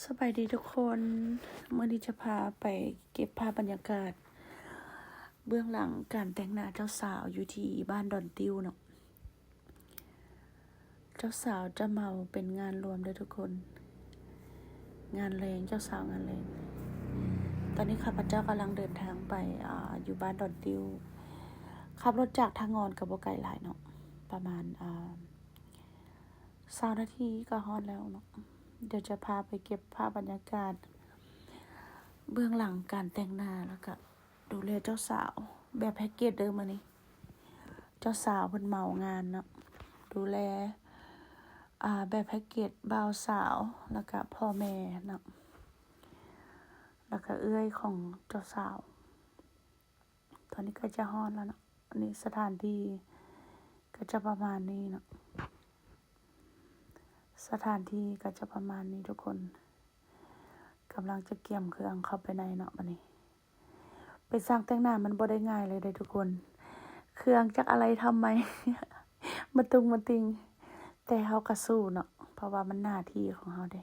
ສະບາຍດີທຸກຄົນ, ມື້ນີ້ຈະພາໄປເກັບພາບບັນຍາກາດເບື້ອງຫຼັງການແຕ່ງໜ້າເຈົ້າສາວຢູ່ທີ່ບ້ານດອນຕິວເນາະ. ເຈົ້າສາວຈະເໝົາເປັນງານລວມເດີ້ທຸກຄົນ, ງານແລງ, ເຈົ້າສາວງານແລງ. ຕອນນີ້ຂ້າພະເຈົ້າກຳລັງເດີນທາງໄປ ອາ ຢູ່ບ້ານດອນຕິວ. ຂັບລົດຈາກທ່າງ່ອນກໍບໍ່ໄກຫຼາຍເນາະ, ປະມານ ອາ ຊາວນາທີກໍຮອດແລ້ວເນາະ. ດຽວຈະພາໄປເກັບພາບບັນຍາກາດເບື້ອງຫຼັງການແຕ່ງໜ້າ ແລ້ວກະດູແລເຈົ້າສາວແບບແພັກເກດເດີ້ມື້ນີ້. ເຈົ້າສາວເພິ່ນເໝົາງານເນາະ, ດູແລ ອາ ແບບແພັກເກດບ່າວສາວ ແລ້ວກະພໍ່ແມ່ເນາະ, ແລ້ວກະເອື້ອຍຂອງເຈົ້າສາວ. ຕອນນີ້ໃກ້ຈະຮອດແລ້ວເນາະ. ອັນນີ້ສະຖານທີ່ກໍຈະປະມານນີ້ເນາະ, ສະຖານທີ່ກໍຈະປະມານນີ້ທຸກຄົນ. ກຳລັງຈະກຽມເຄື່ອງເຂົ້າໄປໃນເນາະ. ບາດນີ້ໄປຊ່າງແຕ່ງໜ້າມັນບໍ່ໄດ້ງ່າຍເລີຍເດ້ທຸກຄົນ, ເຄື່ອງຈັກອາໄລທຳໄມ ມາຕຸງມາຕິງ, ແຕ່ເຮົາກໍສູ້ເນາະ ເພາະວ່າມັນໜ້າທີ່ຂອງເຮົາເດ້.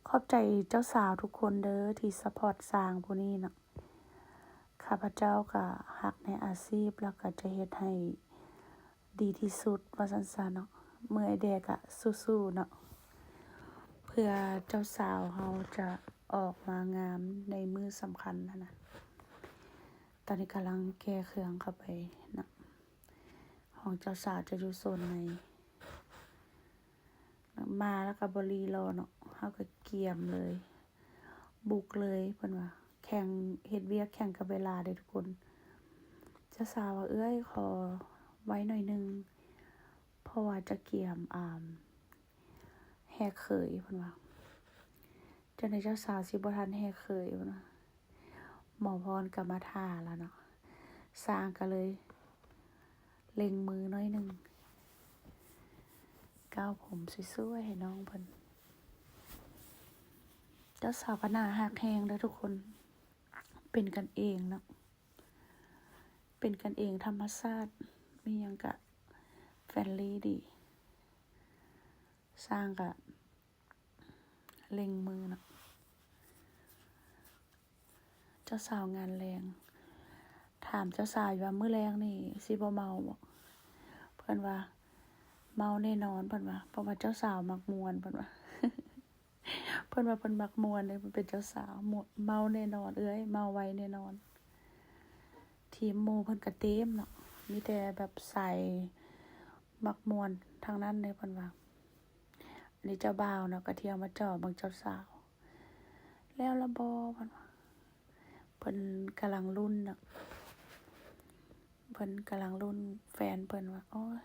ຂອບໃຈເຈົ້າສາວທຸກຄົນເດີ້ທີ່ຊັບພອດຊ່າງຜູ້ນີ້ເນາະ. ຂ້າພະເຈົ້າກະຮັກໃນອາຊີບ ແລ້ວກະຈະເຮັດໃຫ້ດີທີ່ສຸດວ່າຊັ້ນຊະເນາະ. ເມື່ອຍແດ່ກະສູ້ໆເນາະ, ເພື່ອເຈົ້າສາວເຮົາຈະອອກມາງາມໃນມື້ສຳຄັນຫັ້ນນະ. ຕອນນີ້ກຳລັງແກ່ເຄື່ອງເຂົ້າໄປເນາະ, ຫ້ອງເຈົ້າສາວຈະຢູ່ໂຊນໃນ. ມາແລ້ວກໍບໍ່ລີລໍເນາະ, ເຮົາກໍກຽມເລີຍ ບຸກເລີຍ ເພິ່ນວ່າ. ແຂ່ງ ເຮັດວຽກແຂ່ງກັບເວລາເດ້ທຸກຄົນ. ເຈົ້າສາວວ່າ ເອື້ອຍ ຂໍໄວໜ້ອຍໜຶ່ງ ເພາະວ່າຈະກຽມ ອາ ແຮ່ເຂີຍ ເພິ່ນວ່າ. ຈັ່ງໃດເຈົ້າສາວຊິບໍ່ທັນແຮ່ເຂີຍ ເພິ່ນວ່າ. ໝໍພອນກໍມາຖ້າແລ້ວເນາະ, ຊ່າງກໍເລີຍເລັ່ງມືໜ້ອຍໜຶ່ງ, ເກົ້າຜົມສວຍໆໃຫ້ນ້ອງເພິ່ນ. ເຈົ້າສາວກໍໜ້າຮັກແຮງເດີ້ທຸກຄົນ, ເປັນກັນເອງເນາະ, ເປັນກັນເອງທຳມະຊາດ, ມີຫຍັງກະເຟຣນລີດີ. ຊ່າງກະ ເລັ່ງມືເນາະ. ເຈົ້າສາວງານແລງ, ຖາມເຈົ້າສາວຢູ່ວ່າ ມື້ແລງນີ້ຊິບໍ່ເມົາບໍ່? ເພິ່ນວ່າ ເມົາແນ່ນອນ ເພິ່ນວ່າ, ເພາະວ່າເຈົ້າສາວມັກມ່ວນ ເພິ່ນວ່າ. ເພິ່ນວ່າເພິ່ນມັກມ່ວນເດ້, ເພິ່ນເປັນເຈົ້າສາວ ມ່ວນ ເມົາແນ່ນອນເອື້ອຍ, ເມົາໄວແນ່ນອນ. ທີມໝູ່ເພິ່ນກະເຕັມເນາະ, ມີແຕ່ແບບສາຍມັກມ່ວນທັງນັ້ນເດ້ ເພິ່ນວ່າ. ອັນນີ້ເຈົ້າບ່າວເນາະ ກະທ່ຽວມາຈໍ່ເບິ່ງເຈົ້າສາວ ແລ້ວລະບໍ່ ເພິ່ນວ່າ. ເພິ່ນກຳລັງລຸ້ນເນາະ, ເພິ່ນກຳລັງລຸ້ນແຟນເພິ່ນວ່າ ໂອ້ຍ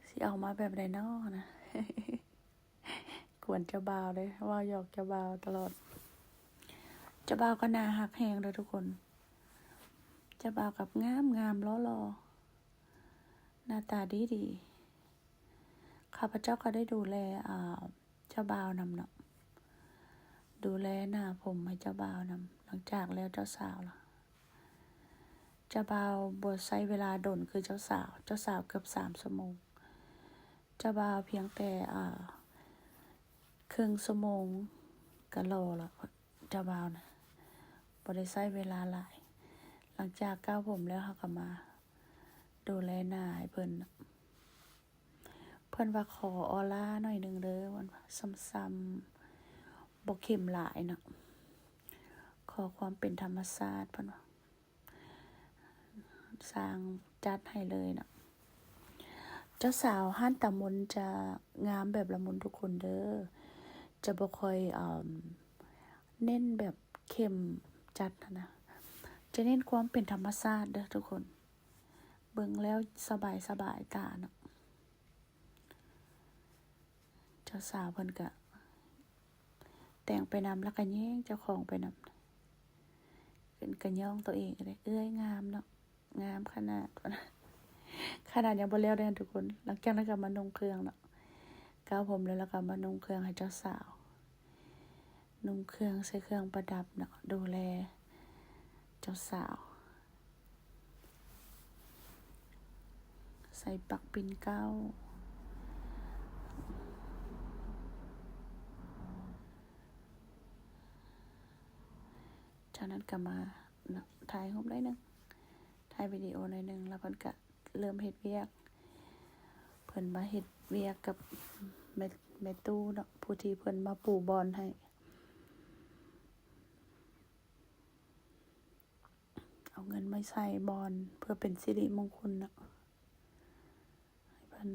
ຊິອອກມາແບບໃດນໍນະ. ກວນເຈົ້າບ່າວເດ້, ເວົ້າຫຍອກເຈົ້າບ່າວຕະຫຼອດ. ເຈົ້າບ່າວກໍໜ້າຮັກແຮງເດີ້ທຸກຄົນ, ເຈົ້າບ່າວກໍງາມໆ ຫຼໍ່ໆ ໜ້າຕາດີໆ. ຂ້າພະເຈົ້າກໍໄດ້ດູແລ ອາ ເຈົ້າບ່າວນຳເນາະ, ດູແລໜ້າຜົມໃຫ້ເຈົ້າບ່າວນຳ. ຫຼັງຈາກແລ້ວເຈົ້າສາວລະ, ເຈົ້າບ່າວບໍ່ໃຊ້ເວລາດົນຄືເຈົ້າສາວ, ເຈົ້າສາວເກືອບສາມຊົ່ວໂມງ, ເຈົ້າບ່າວພຽງແຕ່ ອາ ເຄິ່ງຊົ່ວໂມງກໍຫຼໍ່ລະ. ເຈົ້າບ່າວນະ ບໍ່ໄດ້ໃຊ້ເວລາຫຼາຍ. ຫຼັງຈາກເກົ້າຜົມແລ້ວ ເຮົາກໍມາດູແລໜ້າໃຫ້ເພິ່ນ. ເພິ່ນວ່າ ຂໍອອລາໜ້ອຍໜຶ່ງເດີ້ ເພິ່ນວ່າ ຊ້ຳໆ ບໍ່ເຂັ້ມຫຼາຍເນາະ, ຂໍຄວາມເປັນທຳມະຊາດ ເພິ່ນວ່າ. ຊ່າງຈັດໃຫ້ເລີຍເນາະ. ເຈົ້າສາວຮ້ານຕາມົນຈະງາມແບບລະມຸນທຸກຄົນເດີ້, ຈະບໍ່ຄ່ອຍ ເອີ່ມ ເນັ້ນແບບເຂັ້ມຈັດຫັ້ນນະ, ຈະເນັ້ນຄວາມເປັນທຳມະຊາດເດີ້ທຸກຄົນ. ເບິ່ງແລ້ວສະບາຍ ສະບາຍຕາເນາະ. ເຈົ້າສາວເພິ່ນກະແຕ່ງໄປນຳ ແລ້ວກະແຍງເຈົ້າຂອງໄປນຳ, ເພິ່ນກະຍ້ອງໂຕເອງເດ້. ເອື້ອຍງາມເນາະ, ງາມຂະໜາດ, ຂະໜາດຍັງບໍ່ແລ້ວເດ້ທຸກຄົນ. ຫຼັງຈາກນັ້ນກະມານຸ່ງເຄື່ອງເນາະ, ເກົ້າຜົມແລ້ວ ແລ້ວກະມານຸ່ງເຄື່ອງໃຫ້ເຈົ້າສາວ. ນຸ່ງເຄື່ອງ ໃສ່ເຄື່ອງປະດັບເນາະ, ດູແລເຈົ້າສາວ, ໃສ່ປັກປິ່ນເກົ້າ. ອັນນັ້ນກໍມາເນາະ ຖ່າຍຮູບໜ້ອຍໜຶ່ງ ຖ່າຍວິດີໂອໜ້ອຍໜຶ່ງ ແລ້ວເພິ່ນກໍເລີ່ມເຮັດວຽກ. ເພິ່ນມາເຮັດວຽກກັບແມ່ ແມ່ຕູ້ເນາະ ຜູ້ທີ່ເພິ່ນມາປູບ່ອນໃຫ້ ເອົາເງິນມາໃສ່ບ່ອນເພື່ອເປັນສິລິມົງຄຸນເນາະ ໃຫ້ເພິ່ນ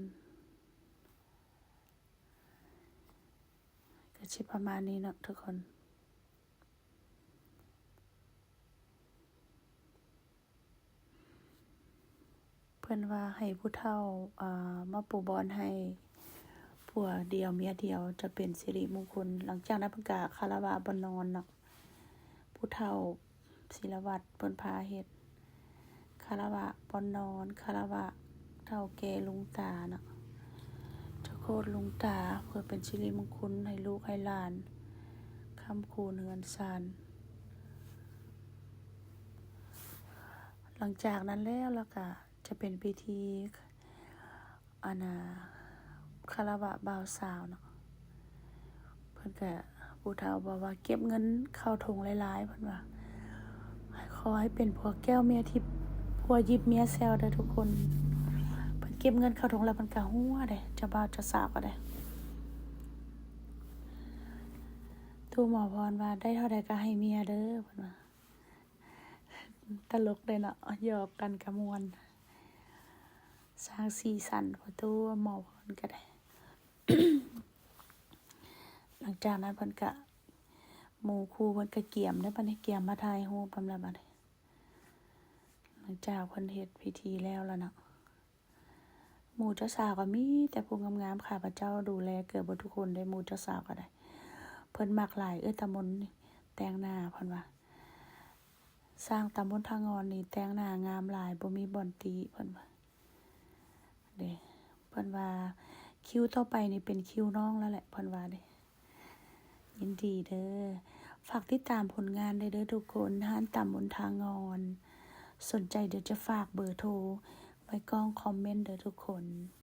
ກໍຊິປະມານນີ້ເນາະທຸກຄົນ. ເພິ່ນວ່າໃຫ້ຜູ້ເຖົ້າ ອ່າ ມາປູບ່ອນໃຫ້ຜົວດຽວເມຍດຽວ ຈະເປັນສິລິມົງຄຸນ. ຫຼັງຈາກນັ້ນເພິ່ນກະຄາລະວະບ່ອນນອນເນາະ ຜູ້ເຖົ້າ ສິລະວັດເພິ່ນພາເຮັດ ຄາລະວະບ່ອນນອນ ຄາລະວະເຖົ້າແກ່ລຸງຕາເນາະ ຈະໂຄດລຸງຕາ ເພື່ອເປັນສິລິມົງຄຸນໃຫ້ລູກໃຫ້ຫຼານ ຄ້ຳຄູນເຮືອນຊານ. ຫຼັງຈາກນັ້ນແລ້ວ ແລ້ວກະຈະເປັນພິທີ ອັນນ່າ ຄາລະວະບ່າວສາວເນາະ ເພິ່ນກະ ຜູ້ເຖົ້າບອກວ່າ ເກັບເງິນເຂົ້າຖົງຫຼາຍໆ ເພິ່ນວ່າ ຂໍໃຫ້ເປັນຜົວແກ້ວເມຍທິບ ຜົວຢິບເມຍແຊວເດີທຸກຄົນ. ເພິ່ນເກັບເງິນເຂົ້າຖົງແລ້ວ ເພິ່ນກະຫົວເດ້ ເຈົ້າບ່າວເຈົ້າສາວກໍໄດ້. ຕູ້ໝໍພອນວ່າ ໄດ້ເທົ່າໃດກໍໃຫ້ເມຍເດີ ເພິ່ນວ່າ. ຕະຫຼົກເດ້ເນາະ ຫຍອກກັນກະມ່ວນ ສ້າງສີສັນ ພໍ່ຕູ້ໝໍພອນກໍໄດ້. ຫຼັງຈາກນັ້ນເພິ່ນກະ ໝູ່ຄູ່ເພິ່ນກະກຽມເດ້ ບາດນີ້ກຽມມາຖ່າຍຮູບນຳແລ້ວບາດນີ້. ຫຼັງຈາກເພິ່ນເຮັດພິທີແລ້ວລະເນາະ ໝູ່ເຈົ້າສາວກໍມີແຕ່ຜູ້ງາມໆ ຂ້າພະເຈົ້າດູແລເກືອບໝົດທຸກຄົນເດ້ ໝູ່ເຈົ້າສາວກໍໄດ້. ເພິ່ນມັກຫຼາຍ ເອື້ອຍຕາມົນນີ້ແຕ່ງໜ້າ ເພິ່ນວ່າ ຊ່າງຕາມົນທາງອນນີ້ແຕ່ງໜ້າງາມຫຼາຍ ບໍ່ມີບ່ອນຕິ ເພິ່ນວ່າເດ້. ເພິ່ນວ່າຄິວຕໍ່ໄປນີ້ເປັນຄິວນ້ອງແລ້ວແຫຼະ ເພິ່ນວ່າເດ້. ຍິນດີເດີ ຝາກຕິດຕາມຜົນງານໄດ້ເດີທຸກຄົນ ຮ້ານຕຳບົນທາງອນ. ສົນໃຈດຽວຈະຝາກເບີໂທໄວ້ກ້ອງຄອມເມັນເດີທຸກຄົນ.